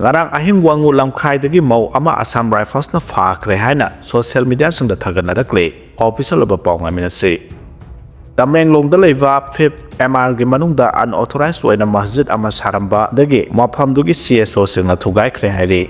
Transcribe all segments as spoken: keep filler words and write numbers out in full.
ꯉꯔꯥꯡ ꯑꯍꯤꯡ ꯋꯥꯉꯨ ꯂꯝꯈꯥꯏꯗꯒꯤ ꯃꯧ ꯑꯃ ꯑꯁꯥꯝ ꯔꯥꯏꯐꯜꯁꯅ ꯐꯥꯈ꯭ꯔꯦ ꯍꯥꯏꯅ ꯁꯣꯁꯤꯌꯦꯜ ꯃꯤꯗꯤꯌꯥꯁꯤꯡꯗ ꯊꯥꯒꯠꯅꯔꯛꯂꯤ꯫ ꯑꯣꯐꯤꯁꯤꯌꯦꯜ ꯑꯣꯏꯕ ꯄꯥꯎ ꯉꯥꯏꯃꯤꯟꯅꯁꯤ꯫ ꯇꯃꯦꯡꯂꯣꯡꯗ ꯂꯩꯕ ꯐꯤꯐ ꯑꯦꯝ ꯑꯥꯔꯒꯤ ꯃꯅꯨꯡꯗ ꯑꯟꯑꯣꯊꯣꯔꯥꯏꯖ ꯑꯣꯏꯅ ꯃꯁꯖꯤꯗ ꯑꯃ ꯁꯥꯔꯝꯕꯗꯒꯤ ꯃꯐꯝꯗꯨꯒꯤ ꯁꯤ ꯑꯦꯁ ꯑꯣꯁꯤꯡꯅ ꯊꯨꯒꯥꯏꯈ꯭ꯔꯦ ꯍꯥꯏꯔꯤ꯫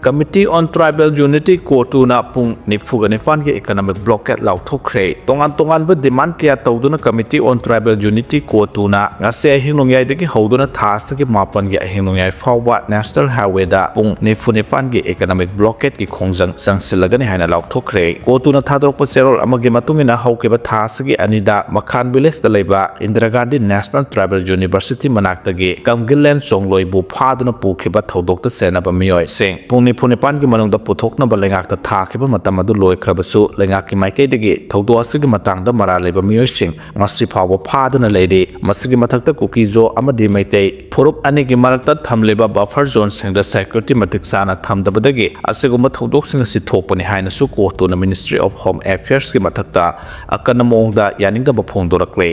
Committee on Tribal Unity, ꯀꯣꯇꯨꯅ ꯄꯨꯡ ꯅꯤꯐꯨꯒ ꯅꯤꯄꯥꯟꯒꯤ economic blockade ꯂꯥꯎꯊꯣꯛꯈ꯭ꯔꯦ꯫ ꯇꯣꯉꯥꯟ ꯇꯣꯉꯥꯟꯕ demand ꯀꯌꯥ ꯇꯧꯗꯨꯅ Committee on Tribal Unity, ꯀꯣꯇꯨꯅ ꯉꯁꯤ ꯑꯍꯤꯡ ꯅꯣꯡꯌꯥꯏꯗꯒꯤ ꯍꯧꯗꯨꯅ ꯊꯥ ꯑꯁꯤꯒꯤ ꯃꯥꯄꯟꯒꯤ ꯑꯍꯤꯡ ꯅꯣꯡꯌꯥꯏ ꯐꯥꯎꯕ National Highwayꯗ ꯄꯨꯡ ꯅꯤꯐꯨ ꯅꯤꯄꯥꯟꯒꯤ economic blockadeꯀꯤ ꯈꯣꯡꯖꯪ ꯆꯪꯁꯤꯜꯂꯒꯅꯤ ꯍꯥꯏꯅ ꯂꯥꯎꯊꯣꯛꯈ꯭ꯔꯦ꯫ ꯀꯣꯇꯨꯅ ꯊꯥꯗꯣꯔꯛꯄ ꯆꯦꯔꯣꯜ ꯑꯃꯒꯤ ꯃꯇꯨꯡ ꯏꯟꯅ, ꯍꯧꯈꯤꯕ ꯊꯥ ꯑꯁꯤꯒꯤ ꯑꯅꯤꯗ ꯃꯈꯥꯟ villageꯇ ꯂꯩꯕ Indira Gandhi National Tribal University ꯃꯅꯥꯛꯇꯒꯤ ꯀꯝꯒꯤꯂꯦꯟ ꯆꯣꯡꯂꯣꯏꯕꯨ ꯐꯥꯗꯨꯅ ꯄꯨꯈꯤꯕ ꯊꯧꯗꯣꯛꯇ ꯆꯦꯟꯅꯕ ꯃꯤꯑꯣꯏꯁꯤꯡ ꯄꯨꯡ ꯅꯤꯐꯨ ꯅꯤꯄꯥꯟꯒꯤ ꯃꯅꯨꯡꯗ ꯄꯨꯊꯣꯛꯅꯕ ꯂꯩꯉꯥꯛꯇ ꯊꯥꯈꯤꯕ ꯃꯇꯝ ꯑꯗꯨ ꯂꯣꯏꯈ꯭ꯔꯕꯁꯨ, ꯂꯩꯉꯥꯛꯀꯤ ꯃꯥꯏꯀꯩꯗꯒꯤ ꯊꯧꯗꯣꯛ ꯑꯁꯤꯒꯤ ꯃꯇꯥꯡꯗ ꯃꯔꯥꯜ ꯂꯩꯕ ꯃꯤꯑꯣꯏꯁꯤꯡ ꯉꯁꯤ ꯐꯥꯎꯕ ꯐꯥꯗꯨꯅ ꯂꯩꯔꯤ꯫ ꯃꯁꯤꯒꯤ ꯃꯊꯛꯇ ꯀꯨꯀꯤꯖꯣ ꯑꯃꯗꯤ ꯃꯩꯇꯩ ꯐꯨꯔꯨꯞ ꯑꯅꯤꯒꯤ ꯃꯔꯛꯇ ꯊꯝꯂꯤꯕ buffer zoneꯁꯤꯡꯗ security ꯃꯇꯤꯛ ꯆꯥꯅ ꯊꯝꯗꯕꯗꯒꯤ ꯑꯁꯤꯒꯨꯝꯕ ꯊꯧꯗꯣꯛꯁꯤꯡ ꯑꯁꯤ ꯊꯣꯛꯄꯅꯤ ꯍꯥꯏꯅꯁꯨ ꯀꯣꯇꯨꯅ Ministry of Home Affairsꯀꯤ ꯃꯊꯛꯇ ꯑꯀꯟꯕ ꯃꯑꯣꯡꯗ ꯌꯥꯅꯤꯡꯗꯕ ꯐꯣꯡꯗꯣꯔꯛꯂꯤ꯫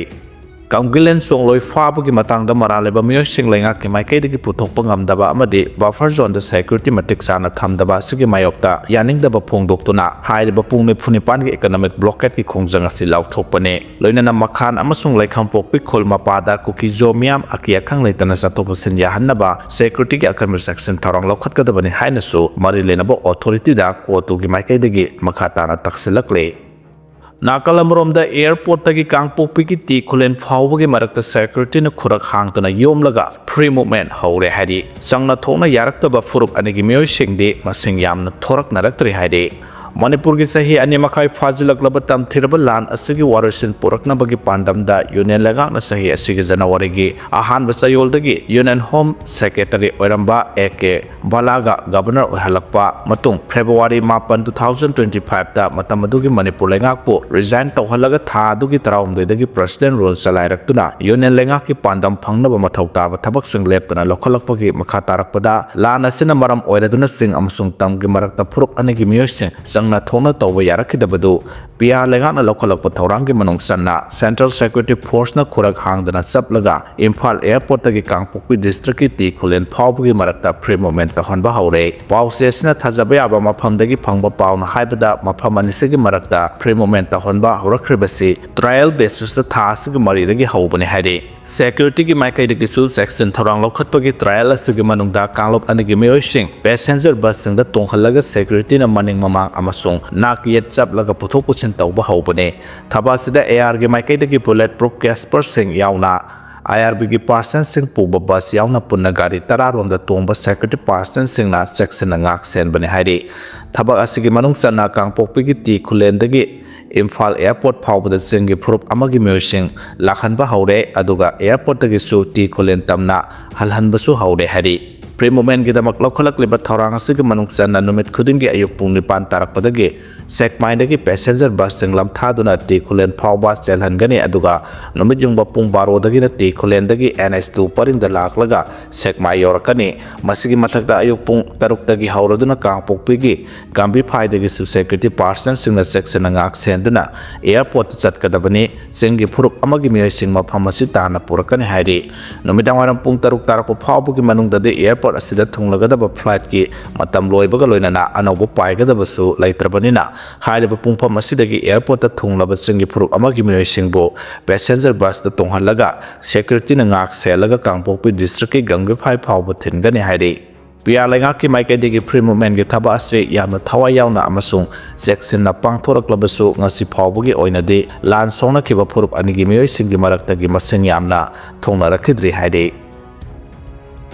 ꯀꯝꯒꯤꯂꯦꯟ ꯆꯣꯡꯂꯣꯏ ꯐꯥꯕꯒꯤ ꯃꯇꯥꯡꯗ ꯃꯔꯥꯜ ꯂꯩꯕ ꯃꯤꯑꯣꯏꯁꯤꯡ ꯂꯩꯉꯥꯛꯀꯤ ꯃꯥꯏꯀꯩꯗꯒꯤ ꯄꯨꯊꯣꯛꯄ ꯉꯝꯗꯕ ꯑꯃꯗꯤ buffer zoneꯗ security ꯃꯇꯤꯛ ꯆꯥꯅ ꯊꯝꯗꯕ ꯑꯁꯤꯒꯤ ꯃꯥꯌꯣꯛꯇ ꯌꯥꯅꯤꯡꯗꯕ ꯐꯣꯡꯗꯣꯛꯇꯨꯅ, ꯍꯥꯏꯔꯤꯕ ꯄꯨꯡ ꯅꯤꯐꯨ ꯅꯤꯄꯥꯟꯒꯤ economic blockadeꯀꯤ ꯈꯣꯡꯖꯪ ꯑꯁꯤ ꯂꯥꯎꯊꯣꯛꯄꯅꯤ꯫ ꯂꯣꯏꯅꯅ ꯃꯈꯥꯟ ꯑꯃꯁꯨꯡ ꯂꯩꯈꯥꯝꯄꯣꯛꯄꯤ ꯈꯨꯜ ꯃꯄꯥꯗ ꯀꯨꯀꯤꯖꯣ ꯃꯤꯌꯥꯝ ꯑꯀꯤ ꯑꯈꯪ ꯂꯩꯇꯅ ꯆꯠꯊꯣꯛ ꯆꯠꯁꯤꯟ ꯌꯥꯍꯟꯅꯕ securityꯒꯤ ꯑꯀꯟꯕ ꯆꯦꯛꯁꯤꯟ ꯊꯧꯔꯥꯡ ꯂꯧꯈꯠꯀꯗꯕꯅꯤ ꯍꯥꯏꯅꯁꯨ ꯃꯔꯤ ꯂꯩꯅꯕ authorityꯗ ꯀꯣꯇꯨꯒꯤ ꯃꯥꯏꯀꯩꯗꯒꯤ ꯃꯈꯥ ꯇꯥꯅ ꯇꯛꯁꯤꯜꯂꯛꯂꯤ꯫ ꯅꯥꯀꯜ ꯑꯃꯔꯣꯝꯗ airportꯇꯒꯤ ꯀꯥꯡꯄꯣꯛꯄꯤꯒꯤ ꯇꯤ ꯈꯨꯂꯦꯟ ꯐꯥꯎꯕꯒꯤ ꯃꯔꯛꯇ securityꯅ ꯈꯨꯔꯛ ꯍꯥꯡꯗꯨꯅ ꯌꯣꯝꯂꯒ free movement ꯍꯧꯔꯦ ꯍꯥꯏꯔꯤ꯫ ꯆꯪꯅ ꯊꯣꯛꯅ ꯌꯥꯔꯛꯇꯕ ꯐꯨꯔꯨꯞ ꯑꯅꯤꯒꯤ ꯃꯤꯑꯣꯏꯁꯤꯡꯗꯤ ꯃꯁꯤꯡ ꯌꯥꯝꯅ ꯊꯣꯔꯛꯅꯔꯛꯇ꯭ꯔꯤ ꯍꯥꯏꯔꯤ꯫ ꯃꯅꯤꯄꯨꯔꯒꯤ ꯆꯍꯤ ꯑꯅꯤ ꯃꯈꯥꯏ ꯐꯥꯖꯤꯜꯂꯛꯂꯕ ꯇꯝꯊꯤꯔꯕ ꯂꯥꯟ ꯑꯁꯤꯒꯤ ꯋꯥꯔꯣꯏꯁꯤꯟ ꯄꯨꯔꯛꯅꯕꯒꯤ ꯄꯥꯟꯗꯝꯗ Union ꯂꯩꯉꯥꯛꯅ ꯆꯍꯤ ꯑꯁꯤꯒꯤ Januaryꯒꯤ ꯑꯍꯥꯟꯕ ꯆꯌꯣꯜꯗꯒꯤ Union Home Secretary ꯑꯣꯏꯔꯝꯕ ꯑꯦ ꯀꯦ ꯕꯂꯥꯒ Governor ꯑꯣꯏꯍꯜꯂꯛꯄ ꯃꯇꯨꯡ, February ꯃꯥꯄꯟ, two thousand twenty fiveꯇ ꯃꯇꯝ ꯑꯗꯨꯒꯤ ꯃꯅꯤꯄꯨꯔ ꯂꯩꯉꯥꯛꯄꯨ resign ꯇꯧꯍꯜꯂꯒ ꯊꯥ ꯑꯗꯨꯒꯤ ꯇꯔꯥꯍꯨꯝꯗꯣꯏꯗꯒꯤ President rule ꯆꯂꯥꯏꯔꯛꯇꯨꯅ Union ꯂꯩꯉꯥꯛꯀꯤ ꯄꯥꯟꯗꯝ ꯐꯪꯅꯕ ꯃꯊꯧ ꯇꯥꯕ ꯊꯕꯛꯁꯤꯡ ꯂꯦꯞꯇꯅ ꯂꯧꯈꯠꯂꯛꯄꯒꯤ ꯃꯈꯥ ꯇꯥꯔꯛꯄꯗ, ꯂꯥꯟ ꯑꯁꯤꯅ ꯃꯔꯝ ꯑꯣꯏꯔꯗꯨꯅ ꯆꯤꯡ ꯑꯃꯁꯨꯡ ꯇꯝꯒꯤ ꯃꯔꯛꯇ ꯐꯨꯔꯨꯞ ꯑꯅꯤꯒꯤ ꯃꯤꯑꯣꯏꯁꯤꯡ ꯅ ꯊꯣꯛꯅ ꯇꯧꯕ ꯌꯥꯔꯛꯈꯤꯗꯕꯗꯨ ꯄꯤ ꯑꯥꯔ ꯂꯩꯉꯥꯛꯅ ꯂꯧꯈꯠꯂꯛꯄ ꯊꯧꯔꯥꯡꯒꯤ ꯃꯅꯨꯡ ꯆꯟꯅ Central Security Force ꯅ ꯈꯨꯔꯛ ꯍꯥꯡꯗꯅ ꯆꯞꯂꯒ ꯏꯝꯐꯥꯜ airport ꯇꯒꯤ ꯀꯥꯡꯄꯣꯛꯄꯤ district ꯀꯤ ꯇꯤ ꯈꯨꯂꯦꯟ ꯐꯥꯎꯕꯒꯤ ꯃꯔꯛꯇ free movement ꯇꯧꯍꯟꯕ ꯍꯧꯔꯦ꯫ ꯄꯥꯎꯆꯦ ꯑꯁꯤꯅ ꯊꯥꯖꯕ ꯌꯥꯕ ꯃꯐꯝꯗꯒꯤ ꯐꯪꯕ ꯄꯥꯎꯅ ꯍꯥꯏꯕꯗ, ꯃꯐꯝ ꯑꯅꯤꯁꯤꯒꯤ ꯃꯔꯛꯇ free movement ꯇꯧꯍꯟꯕ ꯍꯧꯔꯛꯈ꯭ꯔꯤꯕꯁꯤ trial basis ꯇ ꯊꯥ ꯑꯁꯤꯒꯤ ꯃꯔꯤꯗꯒꯤ ꯍꯧꯕꯅꯤ ꯍꯥꯏꯔꯤ꯫ Security ꯒꯤ ꯃꯥꯏꯀꯩꯗꯒꯤꯁꯨ ꯆꯦꯛꯁꯤꯟ ꯊꯧꯔꯥꯡ ꯂꯧꯈꯠꯄꯒꯤ trial ꯑꯁꯤꯒꯤ ꯃꯅꯨꯡꯗ ꯀꯥꯡꯂꯨꯞ ꯑꯅꯤꯒꯤ ꯃꯤꯑꯣꯏꯁꯤꯡ passenger bus ꯁꯤꯡꯗ ꯇꯣꯡꯍꯜꯂꯒ security ꯅ ꯃꯅꯤꯡ ꯃꯃꯥꯡ ꯑꯃꯁꯨꯡ ꯅꯥꯛ ꯌꯦꯠ ꯆꯞꯂꯒ ꯄꯨꯊꯣꯛ ꯄꯨꯁꯤꯟ ꯇꯧꯕ ꯍꯧꯕꯅꯤ꯫ ꯊꯕꯛ ꯑꯁꯤꯗ ꯑꯦ ꯑꯥꯔ ꯒꯤ ꯃꯥꯏꯀꯩꯗꯒꯤ bullet proof casper ꯁꯤꯡ ꯌꯥꯎꯅ ꯑꯥꯏ ꯑꯥꯔ ꯕꯤ ꯒꯤ personnel ꯁꯤꯡ ꯄꯨꯕ bus ꯌꯥꯎꯅ ꯄꯨꯟꯅ ꯒꯥꯔꯤ ꯇꯔꯥ ꯔꯣꯝꯗ ꯇꯣꯡꯕ security personnel ꯁꯤꯡꯅ ꯆꯦꯛꯁꯤꯟꯅ ꯉꯥꯛ ꯁꯦꯟꯕꯅꯤ ꯍꯥꯏꯔꯤ꯫ ꯊꯕꯛ ꯑꯁꯤꯒꯤ ꯃꯅꯨꯡ ꯆꯟꯅ ꯀꯥꯡꯄꯣꯛꯄꯤꯒꯤ ꯇꯤ ꯈꯨꯂꯦꯟꯗꯒꯤ ꯏꯝꯐꯥꯜ airport ꯐꯥꯎꯕꯗ ꯆꯤꯡꯒꯤ ꯐꯨꯔꯨꯞ ꯑꯃꯒꯤ ꯃꯤꯑꯣꯏꯁꯤꯡ ꯂꯥꯛꯍꯟꯕ ꯍꯧꯔꯦ, ꯑꯗꯨꯒ airport ꯇꯒꯤꯁꯨ ꯇꯤ ꯈꯨꯂꯦꯟ ꯇꯝꯅ ꯍꯜꯍꯟꯕꯁꯨ ꯍꯧꯔꯦ ꯍꯥꯏꯔꯤ꯫ Free movement ꯒꯤꯗꯃꯛ ꯂꯧꯈꯠꯂꯛꯂꯤꯕ ꯊꯧꯔꯥꯡ ꯑꯁꯤꯒꯤ ꯃꯅꯨꯡ ꯆꯟꯅ ꯅꯨꯃꯤꯠ ꯈꯨꯗꯤꯡꯒꯤ ꯑꯌꯨꯛ ꯄꯨꯡ ꯅꯤꯄꯥꯟ ꯇꯥꯔꯛꯄꯗꯒꯤ ꯁꯦꯛꯃꯥꯏꯗꯒꯤ passenger bus ꯁꯤꯡ ꯂꯝꯊꯥꯗꯨꯅ ꯇꯤ ꯈꯨꯂꯦꯟ ꯐꯥꯎꯕ ꯆꯦꯜꯍꯟꯒꯅꯤ, ꯑꯗꯨꯒ ꯅꯨꯃꯤꯠ ꯌꯨꯡꯕ ꯄꯨꯡ ꯕꯥꯔꯣꯗꯒꯤꯅ ꯇꯤ ꯈꯨꯂꯦꯟꯗꯒꯤ N H two ꯄꯔꯤꯡꯗ ꯂꯥꯛꯂꯒ ꯁꯦꯛꯃꯥꯏ ꯌꯧꯔꯛꯀꯅꯤ꯫ ꯃꯁꯤꯒꯤ ꯃꯊꯛꯇ ꯑꯌꯨꯛ ꯄꯨꯡ ꯇꯔꯨꯛꯇꯒꯤ ꯍꯧꯔꯗꯨꯅ ꯀꯥꯡꯄꯣꯛꯄꯤꯒꯤ ꯒꯝꯚꯤꯔ ꯐꯥꯏꯗꯒꯤꯁꯨ security personnel ꯁꯤꯡꯅ ꯆꯦꯛꯁꯤꯟꯅ ꯉꯥꯛ ꯁꯦꯟꯗꯨꯅ airport ꯇ ꯆꯠꯀꯗꯕꯅꯤ꯫ ꯆꯤꯡꯒꯤ ꯐꯨꯔꯨꯞ ꯑꯃꯒꯤ ꯃꯤꯑꯣꯏꯁꯤꯡ ꯃꯐꯝ ꯑꯁꯤ ꯇꯥꯟꯅ ꯄꯨꯔꯛꯀꯅꯤ ꯍꯥꯏꯔꯤ꯫ ꯅꯨꯃꯤꯗꯥꯡꯋꯥꯏꯔꯝ ꯄꯨꯡ ꯇꯔꯨꯛ ꯇꯥꯔꯛꯄ ꯐꯥꯎꯕꯒꯤ ꯃꯅꯨꯡꯗꯗꯤ airport ꯑꯁꯤꯗ ꯊꯨꯡꯂꯒꯗꯕ flight ꯀꯤ ꯃꯇꯝ ꯂꯣꯏꯕꯒ ꯂꯣꯏꯅꯅ ꯑꯅꯧꯕ ꯄꯥꯏꯒꯗꯕꯁꯨ ꯂꯩꯇ꯭ꯔꯕꯅꯤꯅ, ꯍꯥꯏꯔꯤꯕ ꯄꯨꯡꯐꯝ ꯑꯁꯤꯗꯒꯤ airport ꯇ ꯊꯨꯡꯂꯕ ꯆꯤꯡꯒꯤ ꯐꯨꯔꯨꯞ ꯑꯃꯒꯤ ꯃꯤꯑꯣꯏꯁꯤꯡꯕꯨ passenger bus ꯇ ꯇꯣꯡꯍꯜꯂꯒ security ꯅ ꯉꯥꯛ ꯁꯦꯜꯂꯒ ꯀꯥꯡꯄꯣꯛꯄꯤ district ꯀꯤ ꯒꯝꯚꯤꯔ ꯐꯥꯏ ꯐꯥꯎꯕ ꯊꯤꯟꯒꯅꯤ ꯍꯥꯏꯔꯤ꯫ ꯄꯤ ꯑꯥꯔ ꯂꯩꯉꯥꯛꯀꯤ ꯃꯥꯏꯀꯩꯗꯒꯤ free movement ꯀꯤ ꯊꯕꯛ ꯑꯁꯤ ꯌꯥꯝꯅ ꯊꯋꯥꯏ ꯌꯥꯎꯅ ꯑꯃꯁꯨꯡ ꯆꯦꯛꯁꯤꯟꯅ ꯄꯥꯡꯊꯣꯔꯛꯂꯕꯁꯨ, ꯉꯁꯤ ꯐꯥꯎꯕꯒꯤ ꯑꯣꯏꯅꯗꯤ ꯂꯥꯟ ꯁꯣꯛꯅꯈꯤꯕ ꯐꯨꯔꯨꯞ ꯑꯅꯤꯒꯤ ꯃꯤꯑꯣꯏꯁꯤꯡꯒꯤ ꯃꯔꯛꯇꯒꯤ ꯃꯁꯤꯡ ꯌꯥꯝꯅ ꯊꯣꯡꯅꯔꯛꯈꯤꯗ꯭ꯔꯤ ꯍꯥꯏꯔꯤ꯫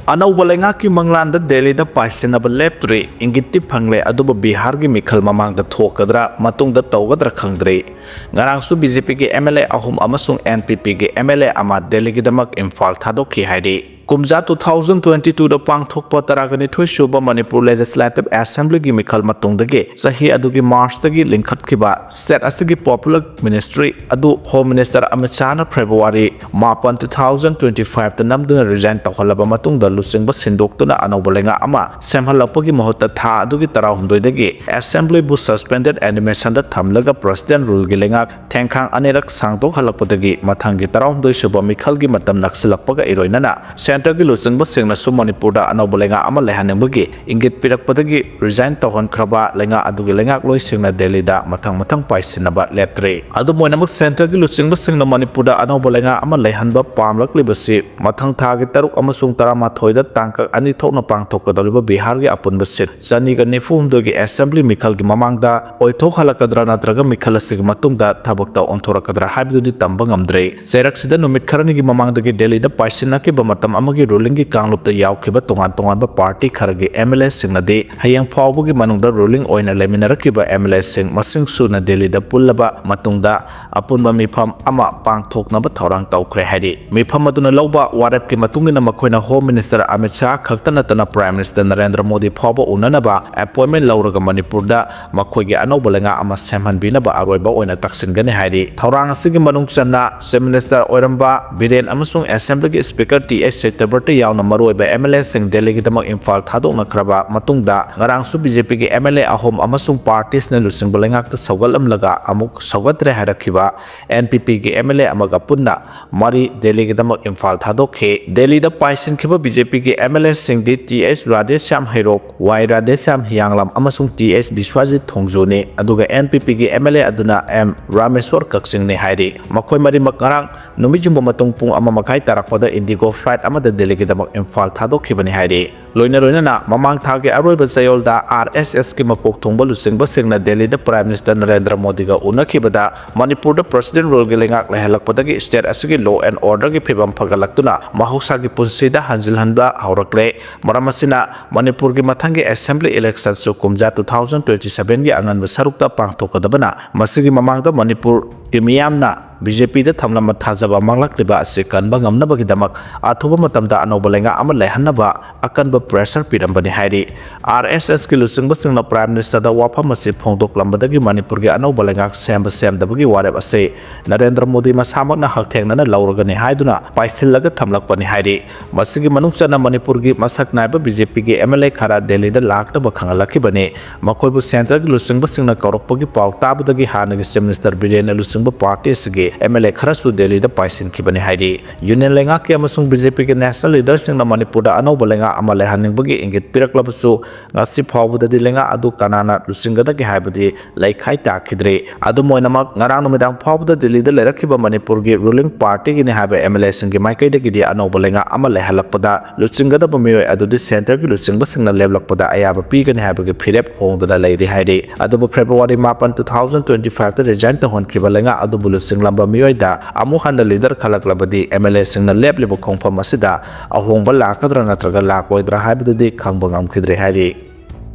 ꯑꯅꯧꯕ ꯂꯩꯉꯥꯛꯀꯤ ꯃꯪꯂꯥꯟꯗ ꯗꯦꯜꯂꯤꯗ ꯄꯥꯏꯁꯤꯟꯅꯕ ꯂꯦꯞꯇ꯭ꯔꯤ꯫ ꯏꯪꯒꯤꯠꯇꯤ ꯐꯪꯂꯦ, ꯑꯗꯨꯕꯨ ꯕꯤꯍꯥꯔꯒꯤ ꯃꯤꯈꯜ ꯃꯃꯥꯡꯗ ꯊꯣꯛꯀꯗ꯭ꯔꯥ, ꯃꯇꯨꯡꯗ ꯇꯧꯒꯗ꯭ꯔꯥ ꯈꯪꯗ꯭ꯔꯤ꯫ ꯉꯔꯥꯡꯁꯨ ꯕꯤ ꯖꯦ ꯄꯤ ꯒꯤ ꯑꯦꯝ ꯑꯦꯜ ꯑꯦ ꯑꯍꯨꯝ ꯑꯃꯁꯨꯡ ꯑꯦꯟ ꯄꯤ ꯄꯤ ꯒꯤ ꯑꯦꯝ ꯑꯦꯜ ꯑꯦ ꯑꯃ ꯗꯦꯜꯂꯤꯒꯤꯗꯃꯛ ꯏꯝꯐꯥꯜ ꯊꯥꯗꯣꯛꯈꯤ ꯍꯥꯏꯔꯤ꯫ ꯀꯨꯝꯖꯥ two thousand twenty twoꯗ ꯄꯥꯡꯊꯣꯛꯄ ꯇꯔꯥꯒ ꯅꯤꯊꯣꯏ ꯁꯨꯕ ꯃꯅꯤꯄꯨꯔ Legislative Assemblyꯒꯤ ꯃꯤꯈꯜ ꯃꯇꯨꯡꯗꯒꯤ ꯆꯍꯤ ꯑꯗꯨꯒꯤ Marchꯇꯒꯤ ꯂꯤꯡꯈꯠꯈꯤꯕ state ꯑꯁꯤꯒꯤ Popular Ministry ꯑꯗꯨ Home Minister ꯑꯃꯤꯠ ꯁꯥꯍꯅ February ꯃꯥꯄꯟ, two thousand twenty fiveꯇ ꯅꯝꯗꯨꯅ resign ꯇꯧꯍꯜꯂꯕ ꯃꯇꯨꯡꯗ, ꯂꯨꯆꯤꯡꯕ ꯁꯤꯟꯗꯣꯛꯇꯨꯅ ꯑꯅꯧꯕ ꯂꯩꯉꯥꯛ ꯑꯃ ꯁꯦꯝꯍꯜꯂꯛꯄꯒꯤ ꯃꯍꯨꯠꯇ ꯊꯥ ꯑꯗꯨꯒꯤ ꯇꯔꯥꯍꯨꯝꯗꯣꯏꯗꯒꯤ Assemblyꯕꯨ suspended animationꯗ ꯊꯝꯂꯒ President ruleꯒꯤ ꯂꯩꯉꯥꯛ ꯊꯦꯡꯈꯥꯡ ꯑꯅꯤꯔꯛ ꯁꯥꯡꯗꯣꯛꯍꯜꯂꯛꯄꯗꯒꯤ, ꯃꯊꯪꯒꯤ ꯇꯔꯥꯍꯨꯝꯗꯣꯏ ꯁꯨꯕ ꯃꯤꯈꯜꯒꯤ ꯃꯇꯝ ꯅꯛꯁꯤꯜꯂꯛꯄꯒ ꯏꯔꯣꯏꯅꯅ centreꯒꯤ ꯂꯨꯆꯤꯡꯕꯁꯤꯡꯅꯁꯨ ꯃꯅꯤꯄꯨꯔꯗ ꯑꯅꯧꯕ ꯂꯩꯉꯥꯛ ꯑꯃ ꯂꯩꯍꯟꯅꯤꯡꯕꯒꯤ ꯏꯪꯒꯤꯠ ꯄꯤꯔꯛꯄꯗꯒꯤ resign ꯇꯧꯍꯟꯈ꯭ꯔꯕ ꯂꯩꯉꯥꯛ ꯑꯗꯨꯒꯤ ꯂꯩꯉꯥꯛꯂꯣꯏꯁꯤꯡꯅ ꯗꯦꯜꯂꯤꯗ ꯃꯊꯪ ꯃꯊꯪ ꯄꯥꯏꯁꯤꯟꯅꯕ ꯂꯦꯞꯇ꯭ꯔꯤ꯫ ꯑꯗꯨꯝ ꯑꯣꯏꯅꯃꯛ, centreꯒꯤ ꯂꯨꯆꯤꯡꯕꯁꯤꯡꯅ ꯃꯅꯤꯄꯨꯔꯗ ꯑꯅꯧꯕ ꯂꯩꯉꯥꯛ ꯑꯃ ꯂꯩꯍꯟꯕ ꯄꯥꯝꯂꯛꯂꯤꯕꯁꯤ ꯃꯊꯪ ꯊꯥꯒꯤ ꯇꯔꯨꯛ ꯑꯃꯁꯨꯡ ꯇꯔꯥꯃꯥꯊꯣꯏꯗ ꯇꯥꯡꯀꯛ ꯑꯅꯤ ꯊꯣꯛꯅ ꯄꯥꯡꯊꯣꯛꯀꯗꯧꯔꯤꯕ ꯕꯤꯍꯥꯔꯒꯤ ꯑꯄꯨꯟꯕ seat ꯆꯅꯤꯒ ꯅꯤꯐꯨ ꯍꯨꯝꯗꯣꯏꯒꯤ Assembly ꯃꯤꯈꯜꯒꯤ ꯃꯃꯥꯡꯗ ꯑꯣꯏꯊꯣꯛꯍꯜꯂꯛꯀꯗ꯭ꯔꯥ ꯅꯠꯇ꯭ꯔꯒ ꯃꯤꯈꯜ ꯑꯁꯤꯒꯤ ꯃꯇꯨꯡꯗ ꯊꯕꯛꯇ ꯑꯣꯟꯊꯣꯔꯛꯀꯗ꯭ꯔꯥ ꯍꯥꯏꯕꯗꯨꯗꯤ ꯇꯝꯕ ꯉꯝꯗ꯭ꯔꯤ꯫ ꯆꯩꯔꯛꯁꯤꯗ ꯅꯨꯃꯤꯠ ꯈꯔꯅꯤꯒꯤ ꯃꯃꯥꯡꯗꯒꯤ ꯗꯦꯜꯂꯤꯗ ꯄꯥꯏꯁꯤꯟꯅꯈꯤꯕ ꯃꯇꯝ ꯑꯃꯒꯤ rulingꯒꯤ ꯀꯥꯡꯂꯨꯞꯇ ꯌꯥꯎꯈꯤꯕ ꯇꯣꯉꯥꯟ ꯇꯣꯉꯥꯟꯕ party ꯈꯔꯒꯤ MLAꯁꯤꯡꯅꯗꯤ ꯍꯌꯦꯡ ꯐꯥꯎꯕꯒꯤ ꯃꯅꯨꯡꯗ ruling ꯑꯣꯏꯅ ꯂꯩꯃꯤꯟꯅꯔꯛꯈꯤꯕ MLAꯁꯤꯡ ꯃꯁꯤꯡ ꯁꯨꯅ ꯗꯦꯜꯂꯤꯗ ꯄꯨꯜꯂꯕ ꯃꯇꯨꯡꯗ ꯑꯄꯨꯟꯕ ꯃꯤꯐꯝ ꯑꯃ ꯄꯥꯡꯊꯣꯛꯅꯕ ꯊꯧꯔꯥꯡ ꯇꯧꯈ꯭ꯔꯦ ꯍꯥꯏꯔꯤ꯫ ꯃꯤꯐꯝ ꯑꯗꯨꯅ ꯂꯧꯕ ꯋꯥꯔꯦꯞꯀꯤ ꯃꯇꯨꯡ ꯏꯟꯅ ꯃꯈꯣꯏꯅ Home Minister ꯑꯃꯤꯠ ꯁꯥꯍ ꯈꯛꯇ ꯅꯠꯇꯅ Prime Minister ꯅꯔꯦꯟꯗ꯭ꯔ ꯃꯣꯗꯤ ꯐꯥꯎꯕ ꯎꯅꯅꯕ appointment ꯂꯧꯔꯒ ꯃꯅꯤꯄꯨꯔꯗ ꯃꯈꯣꯏꯒꯤ ꯑꯅꯧꯕ ꯂꯩꯉꯥꯛ ꯑꯃ ꯁꯦꯝꯍꯟꯕꯤꯅꯕ ꯑꯔꯣꯏꯕ ꯑꯣꯏꯅ ꯇꯛꯁꯤꯟꯒꯅꯤ ꯍꯥꯏꯔꯤ꯫ ꯊꯧꯔꯥꯡ ꯑꯁꯤꯒꯤ ꯃꯅꯨꯡ ꯆꯟꯅ Chief Minister ꯑꯣꯏꯔꯝꯕ ꯕꯤꯔꯦꯟ ꯑꯃꯁꯨꯡ Assemblyꯒꯤ Speaker ꯇꯤ ꯑꯩꯆ ꯁꯇ꯭ꯌꯕ꯭ꯔꯇ ꯌꯥꯎꯅ ꯃꯔꯨꯑꯣꯏꯕ MLAꯁꯤꯡ ꯗꯦꯜꯂꯤꯒꯤꯗꯃꯛ ꯏꯝꯐꯥꯜ ꯊꯥꯗꯣꯛꯅꯈ꯭ꯔꯕ ꯃꯇꯨꯡꯗ, ꯉꯔꯥꯡꯁꯨ BJPꯒꯤ MLA ꯑꯍꯨꯝ ꯑꯃꯁꯨꯡ partyꯁꯤꯡꯅ ꯂꯨꯆꯤꯡꯕ ꯂꯩꯉꯥꯛꯇ ꯁꯧꯒꯠꯂꯝꯂꯒ ꯑꯃꯨꯛ ꯁꯧꯒꯠꯇ꯭ꯔꯦ ꯍꯥꯏꯔꯛꯈꯤꯕ NPPꯒꯤ MLA ꯑꯃꯒ ꯄꯨꯟꯅ ꯃꯔꯤ ꯗꯦꯜꯂꯤꯒꯤꯗꯃꯛ ꯏꯝꯐꯥꯜ ꯊꯥꯗꯣꯛꯈꯤ꯫ ꯗꯦꯜꯂꯤꯗ ꯄꯥꯏꯁꯤꯟꯈꯤꯕ BJPꯒꯤ MLAꯁꯤꯡꯗꯤ ꯇꯤ ꯑꯩꯆ ꯔꯥꯙꯦꯁ꯭ꯌꯥꯝ ꯍꯩꯔꯣꯛ, ꯋꯥꯏ ꯔꯥꯙꯦꯁ꯭ꯌꯥꯝ ꯍꯤꯌꯥꯡꯂꯝ ꯑꯃꯁꯨꯡ ꯇꯤ ꯑꯩꯆ ꯕꯤꯁ꯭ꯋꯥꯖꯤꯠ ꯊꯣꯡꯖꯨꯅꯤ, ꯑꯗꯨꯒ NPPꯒꯤ MLA ꯑꯗꯨꯅ ꯑꯦꯝ ꯔꯥꯃꯦꯁ꯭ꯋꯔ ꯀꯛꯆꯤꯡꯅꯤ ꯍꯥꯏꯔꯤ꯫ ꯃꯈꯣꯏ ꯃꯔꯤꯃꯛ ꯉꯔꯥꯡ ꯅꯨꯃꯤꯠ ꯌꯨꯡꯕ ꯃꯇꯨꯡ ꯄꯨꯡ ꯑꯃ ꯃꯈꯥꯏ ꯇꯥꯔꯛꯄꯗ IndiGo flight ꯑꯃꯗ ꯗꯦꯜꯂꯤꯒꯤꯗꯃꯛ ꯏꯝꯐꯥꯜ ꯊꯥꯗꯣꯛꯈꯤꯕꯅꯤ ꯍꯥꯏꯔꯤ꯫ ꯂꯣꯏꯅ ꯂꯣꯏꯅꯅ ꯃꯃꯥꯡ ꯊꯥꯒꯤ ꯑꯔꯣꯏꯕ ꯆꯌꯣꯜꯗ RSSꯀꯤ ꯃꯀꯣꯛ ꯊꯣꯡꯕ ꯂꯨꯆꯤꯡꯕꯁꯤꯡꯅ ꯗꯦꯜꯂꯤꯗ Prime Minister ꯅꯔꯦꯟꯗ꯭ꯔ ꯃꯣꯗꯤꯒ ꯎꯅꯈꯤꯕꯗ ꯃꯅꯤꯄꯨꯔꯗ President ruleꯒꯤ ꯂꯩꯉꯥꯛ ꯂꯩꯍꯜꯂꯛꯄꯗꯒꯤ state ꯑꯁꯤꯒꯤ law and orderꯒꯤ ꯐꯤꯕꯝ ꯐꯒꯠꯂꯛꯇꯨꯅ ꯃꯍꯧꯁꯥꯒꯤ ꯄꯨꯟꯁꯤꯗ ꯍꯟꯖꯤꯜꯍꯟꯕ ꯍꯧꯔꯛꯂꯦ꯫ ꯃꯔꯝ ꯑꯁꯤꯅ ꯃꯅꯤꯄꯨꯔꯒꯤ ꯃꯊꯪꯒꯤ Assembly electionꯁꯨ ꯀꯨꯝꯖꯥ two thousand twenty sevenꯒꯤ ꯑꯉꯟꯕ ꯁꯔꯨꯛꯇ ꯄꯥꯡꯊꯣꯛꯀꯗꯕꯅ ꯃꯁꯤꯒꯤ ꯃꯃꯥꯡꯗ ꯃꯅꯤꯄꯨꯔꯒꯤ ꯃꯤꯌꯥꯝꯅ ꯕꯤ ꯖꯦ ꯄꯤꯗ ꯊꯝꯂꯝꯕ ꯊꯥꯖꯕ ꯃꯥꯡꯂꯛꯂꯤꯕ ꯑꯁꯤ ꯀꯟꯕ ꯉꯝꯅꯕꯒꯤꯗꯃꯛ ꯑꯊꯨꯕ ꯃꯇꯝꯗ ꯑꯅꯧꯕ ꯂꯩꯉꯥꯛ ꯑꯃ ꯂꯩꯍꯟꯅꯕ ꯑꯀꯟꯕ pressure ꯄꯤꯔꯝꯕꯅꯤ ꯍꯥꯏꯔꯤ꯫ ꯑꯥꯔ ꯑꯦꯁ ꯑꯦꯁꯀꯤ ꯂꯨꯆꯤꯡꯕꯁꯤꯡꯅ Prime Ministerꯗ ꯋꯥꯐꯝ ꯑꯁꯤ ꯐꯣꯡꯗꯣꯛꯂꯝꯕꯗꯒꯤ ꯃꯅꯤꯄꯨꯔꯒꯤ ꯑꯅꯧꯕ ꯂꯩꯉꯥꯛ ꯁꯦꯝꯕ ꯁꯦꯝꯗꯕꯒꯤ ꯋꯥꯔꯦꯞ ꯑꯁꯤ ꯅꯔꯦꯟꯗ꯭ꯔ ꯃꯣꯗꯤ ꯃꯁꯥꯃꯛꯅ ꯍꯛꯊꯦꯡꯅꯅ ꯂꯧꯔꯒꯅꯤ ꯍꯥꯏꯗꯨꯅ ꯄꯥꯏꯁꯤꯜꯂꯒ ꯊꯝꯂꯛꯄꯅꯤ ꯍꯥꯏꯔꯤ꯫ ꯃꯁꯤꯒꯤ ꯃꯅꯨꯡ ꯆꯟꯅ ꯃꯅꯤꯄꯨꯔꯒꯤ ꯃꯁꯛ ꯅꯥꯏꯕ ꯕꯤ ꯖꯦ ꯄꯤꯒꯤ ꯑꯦꯝ ꯑꯦꯜ ꯑꯦ ꯈꯔ ꯗꯦꯜꯂꯤꯗ ꯂꯥꯛꯅꯕ ꯈꯪꯍꯜꯂꯛꯈꯤꯕꯅꯤ꯫ ꯃꯈꯣꯏꯕꯨ centreꯒꯤ ꯂꯨꯆꯤꯡꯕꯁꯤꯡꯅ ꯀꯧꯔꯛꯄꯒꯤ ꯄꯥꯎ ꯇꯥꯕꯗꯒꯤ ꯍꯥꯟꯅꯒꯤ Chief Minister ꯕꯤꯔꯦꯟꯅ ꯂꯨꯆꯤꯡꯕ partyꯁꯤꯒꯤ ꯑꯦꯝ ꯑꯦꯜ ꯑꯦ ꯈꯔꯁꯨ ꯗꯦꯜꯂꯤꯗ ꯄꯥꯏꯁꯤꯟꯈꯤꯕꯅꯤ ꯍꯥꯏꯔꯤ꯫ Union ꯂꯩꯉꯥꯛꯀꯤ ꯑꯃꯁꯨꯡ ꯕꯤ ꯖꯦ ꯄꯤꯒꯤ national leaderꯁꯤꯡꯅ ꯃꯅꯤꯄꯨꯔꯗ ꯑꯅꯧꯕ ꯂꯩꯉꯥꯛ ꯑꯃ ꯂꯩꯍꯟꯅꯤꯡꯕꯒꯤ ꯏꯪꯒꯤꯠ ꯄꯤꯔꯛꯂꯕꯁꯨ, ꯉꯁꯤ ꯐꯥꯎꯕꯗꯗꯤ ꯂꯩꯉꯥꯛ ꯑꯗꯨ ꯀꯅꯥꯅ ꯂꯨꯆꯤꯡꯒꯗꯒꯦ ꯍꯥꯏꯕꯗꯤ ꯂꯩꯈꯥꯏ ꯇꯥꯈꯤꯗ꯭ꯔꯤ꯫ ꯑꯗꯨꯝ ꯑꯣꯏꯅꯃꯛ, ꯉꯔꯥꯡ ꯅꯨꯃꯤꯗꯥꯡ ꯐꯥꯎꯕꯗ ꯗꯤꯜꯂꯤꯗ ꯂꯩꯔꯛꯈꯤꯕ ꯃꯅꯤꯄꯨꯔꯒꯤ ruling partyꯒꯤꯅꯤ ꯍꯥꯏꯕ ꯑꯦꯝ ꯑꯦꯜ ꯑꯦꯁꯤꯡꯒꯤ ꯃꯥꯏꯀꯩꯗꯒꯤꯗꯤ ꯑꯅꯧꯕ ꯂꯩꯉꯥꯛ ꯑꯃ ꯂꯩꯍꯜꯂꯛꯄꯗ ꯂꯨꯆꯤꯡꯒꯗꯕ ꯃꯤꯑꯣꯏ ꯑꯗꯨꯗꯤ centreꯒꯤ ꯂꯨꯆꯤꯡꯕꯁꯤꯡꯅ ꯂꯦꯞꯂꯛꯄꯗ ꯑꯌꯥꯕ ꯄꯤꯒꯅꯤ ꯍꯥꯏꯕꯒꯤ ꯐꯤꯔꯦꯞ ꯍꯣꯡꯗꯅ ꯂꯩꯔꯤ ꯍꯥꯏꯔꯤ꯫ ꯑꯗꯨꯕꯨ February ꯃꯥꯄꯟ, two thousand twenty fiveꯇ resign ꯇꯧꯍꯟꯈꯤꯕ ꯂꯩꯉꯥꯛ ꯑꯗꯨꯕꯨ ꯂꯨꯆꯤꯡꯂꯝꯕ ꯃꯤꯑꯣꯏꯗ ꯑꯃꯨꯛ ꯍꯟꯅ leader ꯈꯜꯂꯛꯂꯕꯗꯤ ꯑꯦꯝ ꯑꯦꯜ ꯑꯦꯁꯤꯡꯅ ꯂꯦꯞꯂꯤꯕ ꯈꯣꯡꯐꯝ ꯑꯁꯤꯗ ꯑꯍꯣꯡꯕ ꯂꯥꯛꯀꯗ꯭ꯔꯥ ꯅꯠꯇ꯭ꯔꯒ ꯂꯥꯛꯂꯣꯏꯗ꯭ꯔꯥ ꯍꯥꯏꯕꯗꯨꯗꯤ ꯈꯪꯕ ꯉꯝꯈꯤꯗ꯭ꯔꯦ ꯍꯥꯏꯔꯤ꯫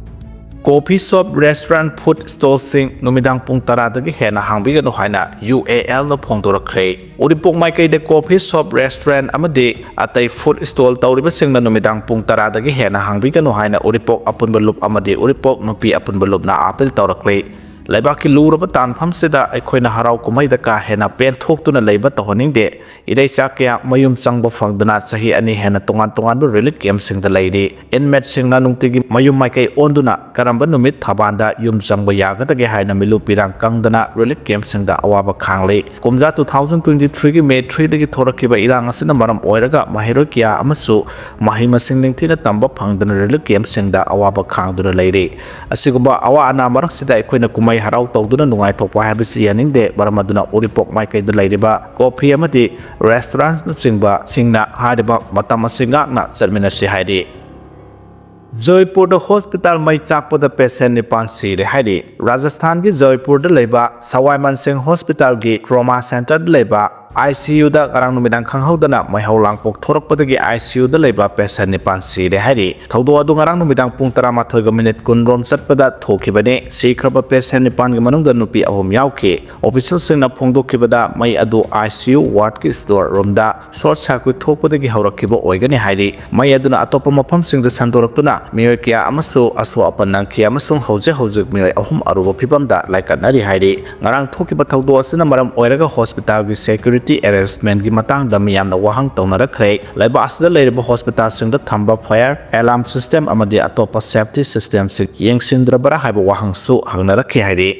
Coffee shop, restaurant, food stallꯁꯤꯡ ꯅꯨꯃꯤꯗꯥꯡ ꯄꯨꯡ ꯇꯔꯥꯗꯒꯤ ꯍꯦꯟꯅ ꯍꯥꯡꯕꯤꯒꯅꯨ ꯍꯥꯏꯅ ꯌꯨ ꯑꯦ ꯑꯦꯜꯅ ꯐꯣꯡꯗꯣꯔꯛꯈ꯭ꯔꯦ꯫ ꯎꯔꯤꯄꯣꯛ ꯃꯥꯏꯀꯩꯗ coffee shop, restaurant ꯑꯃꯗꯤ ꯑꯇꯩ food stall ꯇꯧꯔꯤꯕꯁꯤꯡꯅ ꯅꯨꯃꯤꯗꯥꯡ ꯄꯨꯡ ꯇꯔꯥꯗꯒꯤ ꯍꯦꯟꯅ ꯍꯥꯡꯕꯤꯒꯅꯨ ꯍꯥꯏꯅ ꯎꯔꯤꯄꯣꯛ ꯑꯄꯨꯟꯕ ꯂꯨꯞ ꯑꯃꯗꯤ ꯎꯔꯤꯄꯣꯛ ꯅꯨꯄꯤ ꯑꯄꯨꯟꯕ ꯂꯨꯞꯅ appeal ꯇꯧꯔꯛꯂꯤ꯫ ꯂꯩꯕꯥꯛꯀꯤ ꯂꯨꯔꯕ ꯇꯥꯟꯐꯝꯁꯤꯗ ꯑꯩꯈꯣꯏꯅ ꯍꯔꯥꯎ ꯀꯨꯝꯍꯩꯗ ꯀꯥ ꯍꯦꯟꯅ ꯄꯦꯟꯊꯣꯛꯇꯨꯅ ꯂꯩꯕ ꯇꯧꯍꯟꯅꯤꯡꯗꯦ꯫ ꯏꯔꯩꯆꯥ ꯀꯌꯥ ꯃꯌꯨꯝ ꯆꯪꯕ ꯐꯪꯗꯅ ꯆꯍꯤ ꯑꯅꯤ ꯍꯦꯟꯅ ꯇꯣꯉꯥꯟ ꯇꯣꯉꯥꯟꯕ relief campꯁꯤꯡꯗ ꯂꯩꯔꯤ꯫ Inmateꯁꯤꯡꯅ ꯅꯨꯡꯇꯤꯒꯤ ꯃꯌꯨꯝ ꯃꯥꯏꯀꯩ ꯑꯣꯟꯗꯨꯅ ꯀꯔꯝꯕ ꯅꯨꯃꯤꯠ ꯊꯕꯥꯟꯗ ꯌꯨꯝ ꯆꯪꯕ ꯌꯥꯒꯗꯒꯦ ꯍꯥꯏꯅ ꯃꯤꯂꯨ ꯄꯤꯔꯥꯡ ꯀꯪꯗꯅ relief campꯁꯤꯡꯗ ꯑꯋꯥꯕ ꯈꯥꯡꯂꯤ꯫ ꯀꯨꯝꯖꯥ two thousand twenty threeꯒꯤ May threeꯗꯒꯤ ꯊꯣꯔꯛꯈꯤꯕ ꯏꯔꯥꯡ ꯑꯁꯤꯅ ꯃꯔꯝ ꯑꯣꯏꯔꯒ ꯃꯍꯩꯔꯣꯏ ꯀꯌꯥ ꯑꯃꯁꯨ ꯃꯍꯩ ꯃꯁꯤꯡ ꯅꯤꯡꯊꯤꯅ ꯇꯝꯕ ꯐꯪꯗꯅ relief campꯁꯤꯡꯗ ꯑꯋꯥꯕ ꯈꯥꯡꯗꯨꯅ ꯂꯩꯔꯤ꯫ ꯑꯁꯤꯒꯨꯝꯕ ꯑꯋꯥ ꯑꯅꯥ ꯃꯔꯛꯁꯤꯗ ꯑꯩꯈꯣꯏꯅ ꯀꯨꯝꯍꯩ ꯍꯔꯥꯎ ꯇꯧꯗꯨꯅ ꯅꯨꯡꯉꯥꯏꯊꯣꯛꯄ ꯍꯥꯏꯕꯁꯤ ꯌꯥꯅꯤꯡꯗꯦ꯫ ꯃꯔꯝ ꯑꯗꯨꯅ ꯎꯔꯤꯄꯣꯛ ꯃꯥꯏꯀꯩꯗ ꯂꯩꯔꯤꯕ coffee ꯑꯃꯗꯤ restaurantꯅꯆꯤꯡꯕꯁꯤꯡꯅ ꯍꯥꯏꯔꯤꯕ ꯃꯇꯝ ꯑꯁꯤ ꯉꯥꯛꯅ ꯆꯠꯃꯤꯟꯅꯁꯤ ꯍꯥꯏꯔꯤ꯫ ꯖꯣꯏꯄꯨꯔꯗ hospital ꯃꯩ ꯆꯥꯛꯄꯗ patient ꯅꯤꯄꯥꯟ ꯁꯤꯔꯦ ꯍꯥꯏꯔꯤ꯫ ꯔꯥꯖꯁꯊꯥꯟꯒꯤ ꯖꯣꯏꯄꯨꯔꯗ ꯂꯩꯕ ꯁꯋꯥꯏ ꯃꯥꯟꯁꯤꯡ hospitalꯒꯤ trauma centreꯗ ꯂꯩꯕ ꯑꯥꯏ ꯁꯤ ꯌꯨꯗ ꯉꯔꯥꯡ ꯅꯨꯃꯤꯗꯥꯡ ꯈꯪꯍꯧꯗꯅ ꯃꯩꯍꯧ ꯂꯥꯡꯄꯣꯛ ꯊꯣꯔꯛꯄꯗꯒꯤ ꯑꯥꯏ ꯁꯤ ꯌꯨꯗ ꯂꯩꯕ ꯄꯦꯁꯦꯟ ꯅꯤꯄꯥꯟ ꯁꯤꯔꯦ ꯍꯥꯏꯔꯤ꯫ ꯊꯧꯗꯣꯛ ꯑꯗꯨ ꯉꯔꯥꯡ ꯅꯨꯃꯤꯗꯥꯡ ꯄꯨꯡ ꯇꯔꯥꯃꯥꯊꯣꯏꯒ ꯃꯤꯅꯤꯠ ꯀꯨꯟ ꯔꯣꯝ ꯆꯠꯄꯗ ꯊꯣꯛꯈꯤꯕꯅꯤ꯫ ꯁꯤꯈ꯭ꯔꯕ ꯄꯦꯁꯦꯟ ꯅꯤꯄꯥꯟꯒꯤ ꯃꯅꯨꯡꯗ ꯅꯨꯄꯤ ꯑꯍꯨꯝ ꯌꯥꯎꯈꯤ꯫ ꯑꯣꯐꯤꯁꯤꯌꯦꯜꯁꯤꯡꯅ ꯐꯣꯡꯗꯣꯛꯈꯤꯕꯗ ꯃꯩ ꯑꯗꯨ ꯑꯥꯏ ꯁꯤ ꯌꯨ ꯋꯥꯔꯗꯀꯤ ꯁ꯭ꯇꯣꯔ ꯔꯨꯝꯗ ꯁꯣꯔꯠ ꯁꯔꯀ꯭ꯌꯨꯠ ꯊꯣꯛꯄꯗꯒꯤ ꯍꯧꯔꯛꯈꯤꯕ ꯑꯣꯏꯒꯅꯤ ꯍꯥꯏꯔꯤ꯫ ꯃꯩ ꯑꯗꯨꯅ ꯑꯇꯣꯞꯄ ꯃꯐꯝꯁꯤꯡꯗ ꯁꯟꯗꯣꯔꯛꯇꯨꯅ ꯃꯤꯑꯣꯏ ꯀꯌꯥ ꯑꯃꯁꯨ ꯑꯁꯣꯛ ꯑꯄꯟ ꯅꯪꯈꯤ ꯑꯃꯁꯨꯡ ꯍꯧꯖꯤꯛ ꯍꯧꯖꯤꯛ ꯃꯤꯑꯣꯏ ꯑꯍꯨꯝ ꯑꯔꯨꯕ ꯐꯤꯚꯝꯗ ꯂꯥꯏꯀꯠꯅꯔꯤ ꯍꯥꯏꯔꯤ꯫ ꯉꯔꯥꯡ ꯊꯣꯛꯈꯤꯕ ꯊꯧꯗꯣꯛ ꯑꯁꯤꯅ ꯃꯔꯝ ꯑꯣꯏꯔꯒ ꯍꯣꯁꯄꯤꯇꯥꯜꯒꯤ ꯁꯦꯀ꯭ꯌꯨꯔꯤꯇꯤ ꯑꯦꯔꯦꯟꯖꯃꯦꯟꯒꯤ ꯃꯇꯥꯡꯗ ꯃꯤꯌꯥꯝꯅ ꯋꯥꯍꯪ ꯇꯧꯅꯔꯛꯈ꯭ꯔꯦ꯫ ꯂꯩꯕꯥꯛ ꯑꯁꯤꯗ ꯂꯩꯔꯤꯕ ꯍꯣꯁꯄꯤꯇꯥꯜꯁꯤꯡꯗ ꯊꯝꯕ ꯐꯥꯌꯔ ꯑꯦꯂꯥꯔꯝ ꯁꯤꯁꯇꯦꯝ ꯑꯃꯗꯤ ꯑꯇꯣꯞꯄ ꯁꯦꯐꯇꯤ ꯁꯤꯁꯇꯦꯝꯁꯤꯡ ꯌꯦꯡꯁꯤꯟꯗ꯭ꯔꯕꯔꯥ ꯍꯥꯏꯕ ꯋꯥꯍꯪꯁꯨ ꯍꯪꯅꯔꯛꯈꯤ ꯍꯥꯏꯔꯤ꯫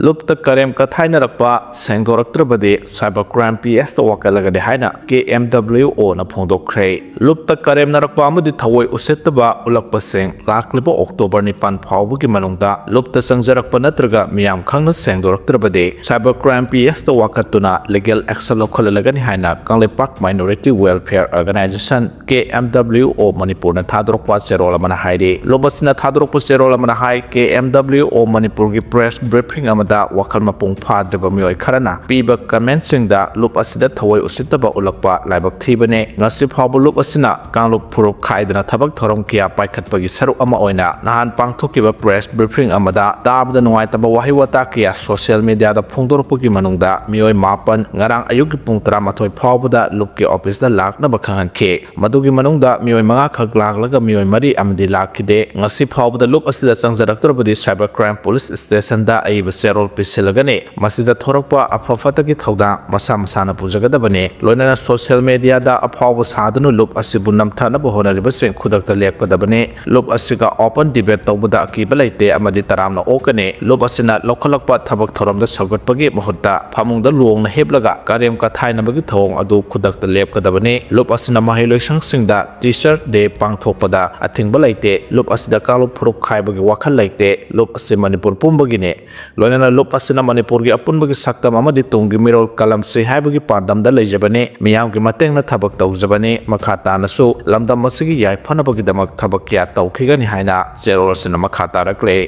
ꯂꯨꯞꯇ ꯀꯔꯦꯝ ꯀꯊꯥꯏꯅꯔꯛꯄ ꯁꯦꯡꯗꯣꯔꯛꯇ꯭ꯔꯕꯗꯤ ꯁꯥꯏꯕꯔ ꯀ꯭ꯔꯥꯏꯝ ꯄꯤ ꯑꯦꯁꯇ ꯋꯥꯀꯠꯂꯒꯅꯤ ꯍꯥꯏꯅ ꯀꯦ ꯑꯦꯝ ꯗꯕ꯭ꯂꯤꯎ ꯑꯣꯅ ꯐꯣꯡꯗꯣꯛꯈ꯭ꯔꯦ꯫ ꯂꯨꯞꯇ ꯀꯔꯦꯝꯅꯔꯛꯄ ꯑꯃꯗꯤ ꯊꯑꯣꯏ ꯎꯁꯤꯠꯇꯕ ꯎꯠꯂꯛꯄꯁꯤꯡ ꯂꯥꯛꯂꯤꯕ ꯑꯣꯛꯇꯣꯕꯔ ꯅꯤꯄꯥꯟ ꯐꯥꯎꯕꯒꯤ ꯃꯅꯨꯡꯗ ꯂꯨꯞꯇ ꯆꯪꯖꯔꯛꯄ ꯅꯠꯇ꯭ꯔꯒ ꯃꯤꯌꯥꯝ ꯈꯪꯅ ꯁꯦꯡꯗꯣꯔꯛꯇ꯭ꯔꯕꯗꯤ ꯁꯥꯏꯕꯔ ꯀ꯭ꯔꯥꯏꯝ ꯄꯤ ꯑꯦꯁꯇ ꯋꯥꯀꯠꯇꯨꯅ ꯂꯤꯒꯦꯜ ꯑꯦꯛꯁꯟ ꯂꯧꯈꯠꯂꯒꯅꯤ ꯍꯥꯏꯅ ꯀꯪꯂꯩꯄꯥꯛ ꯃꯥꯏꯅꯣꯔꯤꯇꯤ ꯋꯦꯜꯐꯤꯌꯔ ꯑꯣꯔꯒꯅꯥꯏꯖꯦꯁꯟ ꯀꯦ ꯑꯦꯝ ꯗꯕ꯭ꯂꯤꯎ ꯑꯣ ꯃꯅꯤꯄꯨꯔꯅ ꯊꯥꯗꯣꯔꯛꯄ ꯆꯦꯔꯣꯜ ꯑꯃꯅ ꯍꯥꯏꯔꯤ꯫ ꯂꯨꯞ ꯑꯁꯤꯅ ꯊꯥꯗꯣꯔꯛꯄ ꯆꯦꯔꯣꯜ ꯑꯃꯅ ꯍꯥꯏ, ꯀꯦ ꯑꯦꯝ ꯗꯕ꯭ꯂꯤꯎ ꯑꯣ ꯃꯅꯤꯄꯨꯔꯒꯤ ꯄ꯭ꯔꯦꯁ ꯕ꯭ꯔꯤꯐꯤꯡ ꯑꯃꯗ ꯋꯥꯈꯜ ꯃꯄꯨꯡ ꯐꯥꯗ꯭ꯔꯤꯕ ꯃꯤꯑꯣꯏ ꯈꯔꯅ ꯄꯤꯕ ꯀꯃꯦꯟꯠꯁꯤꯡꯗ ꯂꯨꯞ ꯑꯁꯤꯗ ꯊꯑꯣꯏ ꯎꯁꯤꯠꯇꯕ ꯎꯠꯂꯛꯄ ꯂꯥꯏꯕꯛ ꯊꯤꯕꯅꯤ꯫ ꯉꯁꯤ ꯐꯥꯎꯕ ꯂꯨꯞ ꯑꯁꯤꯅ ꯀꯥꯡꯂꯨꯞ ꯐꯨꯔꯨꯞ ꯈꯥꯏꯗꯅ ꯊꯕꯛ ꯊꯧꯔꯝ ꯀꯌꯥ ꯄꯥꯏꯈꯠꯄꯒꯤ ꯁꯔꯨꯛ ꯑꯃ ꯑꯣꯏꯅ ꯅꯍꯥꯟ ꯄꯥꯡꯊꯣꯛꯈꯤꯕ ꯄ꯭ꯔꯦꯁ ꯕ꯭ꯔꯤꯐꯤꯡ ꯑꯃꯗ ꯇꯥꯕꯗ ꯅꯨꯡꯉꯥꯏꯇꯕ ꯋꯥꯍꯩ ꯋꯥꯇꯥ ꯀꯌꯥ ꯁꯣꯁꯤꯌꯦꯜ ꯃꯤꯗꯤꯌꯥꯗ ꯐꯣꯡꯗꯣꯔꯛꯄꯒꯤ ꯃꯅꯨꯡꯗ ꯃꯤꯑꯣꯏ ꯃꯥꯄꯟ ꯉꯔꯥꯡ ꯑꯌꯨꯛꯀꯤ ꯄꯨꯡ ꯇꯔꯥꯃꯥꯊꯣꯏ ꯐꯥꯎꯕꯗ ꯂꯨꯞꯀꯤ ꯑꯣꯐꯤꯁꯇ ꯂꯥꯛꯅꯕ ꯈꯪꯍꯟꯈꯤ꯫ ꯃꯗꯨꯒꯤ ꯃꯅꯨꯡꯗ ꯃꯤꯑꯣꯏ ꯃꯉꯥ ꯈꯛ ꯂꯥꯛꯂꯒ ꯃꯤꯑꯣꯏ ꯃꯔꯤ ꯑꯃꯗꯤ ꯂꯥꯛꯈꯤꯗꯦ꯫ ꯉꯁꯤ ꯐꯥꯎꯕꯗ ꯂꯨꯞ ꯑꯁꯤꯗ ꯆꯪꯖꯔꯛꯇ꯭ꯔꯕꯗꯤ ꯁꯥꯏꯕꯔ ꯀ꯭ꯔꯥꯏꯝ ꯄꯨꯂꯤꯁ ꯁ꯭ꯇꯦꯁꯟꯗ ꯑꯏꯕ ꯆꯦꯔꯣꯜ ꯄꯤꯁꯤꯜꯂꯒꯅꯤ꯫ ꯃꯁꯤꯗ ꯊꯣꯔꯛꯄ ꯑꯐ ꯐꯠꯇꯒꯤ ꯊꯧꯗꯥꯡ ꯃꯁꯥ ꯃꯁꯥꯅ ꯄꯨꯖꯒꯗꯕꯅꯤ꯫ ꯂꯣꯏꯅꯅ ꯁꯣꯁꯤꯌꯦꯜ ꯃꯤꯗꯤꯌꯥꯗ ꯑꯐꯥꯎꯕ ꯁꯥꯗꯨꯅ ꯂꯨꯞ ꯑꯁꯤꯕꯨ ꯅꯝꯊꯅꯕ ꯍꯣꯠꯅꯔꯤꯕꯁꯤꯡ ꯈꯨꯗꯛꯇ ꯂꯦꯞꯀꯗꯕꯅꯤ꯫ ꯂꯨꯞ ꯑꯁꯤꯒ ꯑꯣꯄꯟ ꯗꯤꯕꯦꯠ ꯇꯧꯕꯗ ꯑꯀꯤꯕ ꯂꯩꯇꯦ ꯑꯃꯗꯤ ꯇꯔꯥꯝꯅ ꯑꯣꯛꯀꯅꯤ꯫ ꯂꯨꯞ ꯑꯁꯤꯅ ꯂꯧꯈꯠꯂꯛꯄ ꯊꯕꯛ ꯊꯧꯔꯝꯗ ꯁꯧꯒꯠꯄꯒꯤ ꯃꯍꯨꯠꯇ ꯐꯃꯨꯡꯗ ꯂꯣꯡꯅ ꯍꯤꯞꯂꯒ ꯀꯔꯦꯝ ꯀꯊꯥꯏꯅꯕꯒꯤ ꯊꯧꯑꯣꯡ ꯑꯗꯨ ꯈꯨꯗꯛꯇ ꯂꯦꯞꯀꯗꯕꯅꯤ꯫ ꯂꯨꯞ ꯑꯁꯤꯅ ꯃꯍꯩꯂꯣꯏꯁꯪꯁꯤꯡꯗ ꯇꯤꯆꯔ ꯗꯦ ꯄꯥꯡꯊꯣꯛꯄꯗ ꯑꯊꯤꯡꯕ ꯂꯩꯇꯦ꯫ ꯂꯨꯞ ꯑꯁꯤꯗ ꯀꯥꯡꯂꯨꯞ ꯐꯨꯔꯨꯞ ꯈꯥꯏꯕꯒꯤ ꯋꯥꯈꯜ ꯂꯩꯇꯦ꯫ ꯂꯨꯞ ꯑꯁꯤ ꯃꯅꯤꯄꯨꯔ ꯄꯨꯝꯕꯒꯤꯅꯤ꯫ ꯂꯣꯏꯅꯅ ꯂꯨꯞ ꯑꯁꯤꯅ ꯃꯅꯤꯄꯨꯔꯒꯤ ꯑꯄꯨꯟꯕꯒꯤ ꯁꯛꯇꯝ ꯑꯃꯗꯤ ꯇꯨꯡꯒꯤ ꯃꯤꯔꯣꯜ ꯀꯂꯝꯁꯤ ꯍꯥꯏꯕꯒꯤ ꯄꯥꯟꯗꯝꯗ ꯂꯩꯖꯕꯅꯤ꯫ ꯃꯤꯌꯥꯝꯒꯤ ꯃꯇꯦꯡꯅ ꯊꯕꯛ ꯇꯧꯖꯕꯅꯤ꯫ ꯃꯈꯥ ꯇꯥꯅꯁꯨ ꯂꯝꯗꯝ ꯑꯁꯤꯒꯤ ꯌꯥꯏꯐꯅꯕꯒꯤꯗꯃꯛ ꯊꯕꯛ ꯀꯌꯥ ꯇꯧꯈꯤꯒꯅꯤ ꯍꯥꯏꯅ ꯆꯦꯔꯣꯜ ꯑꯁꯤꯅ ꯃꯈꯥ ꯇꯥꯔꯛꯂꯦ꯫